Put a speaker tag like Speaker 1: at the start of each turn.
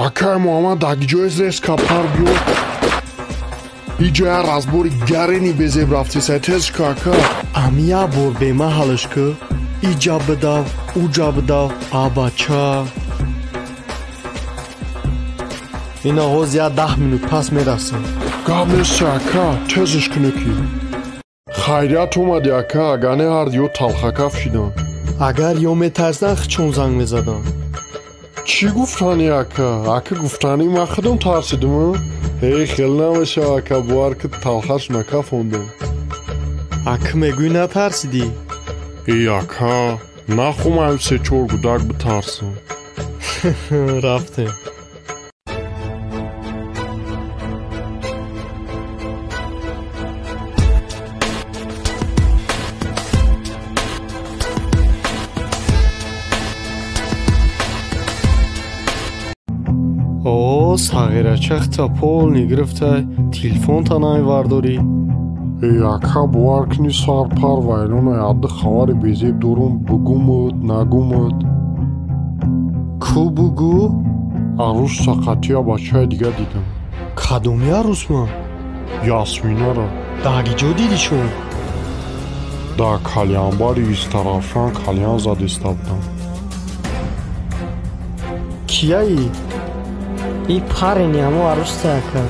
Speaker 1: Акай Муҳаммад дагиҷои резка пар биё. Иҷоя разбори гарени безеб рафтесай, тез ка ака.
Speaker 2: Ами як бор бемаҳалаш ку, иҷа бидав, уҷа бидав, а бача. Ина ҳоз я 10 минут пас мерасам.
Speaker 1: Гап нест ака, тезш кунӣ ки. Хайрият омади ака, агар не ҳар ё талхакаф шидам.
Speaker 2: Агар ё метарсидан, хичон занг мезадам.
Speaker 1: Чӣ гуфтани ака? Ака гуфтани ман худам тарсидам. Эй, хел намешава ака, бовар ки талхаш накафондам.
Speaker 2: Ака мегӯӣ натарсидӣ?
Speaker 1: Эй ака, нахом аю се-чор гудак битарсам.
Speaker 2: Рафтем. О, сағирача хита полни гирифтай, телефонта намевардорӣ.
Speaker 1: Эй ака, бовар кунӣ сар пар вайронай, адди хабари безеб дорум, бугумуд, нагумуд.
Speaker 2: Ку бугӯ?
Speaker 1: Арӯс сақатия бачаи дига дидам.
Speaker 2: Кадоми арӯсман?
Speaker 1: Ясминара.
Speaker 2: Даги ҷо дидӣ шумо?
Speaker 1: Дар калянбари истарафшан калян задиста будам.
Speaker 2: Кияи?
Speaker 3: И парени ҳамо арӯста ака.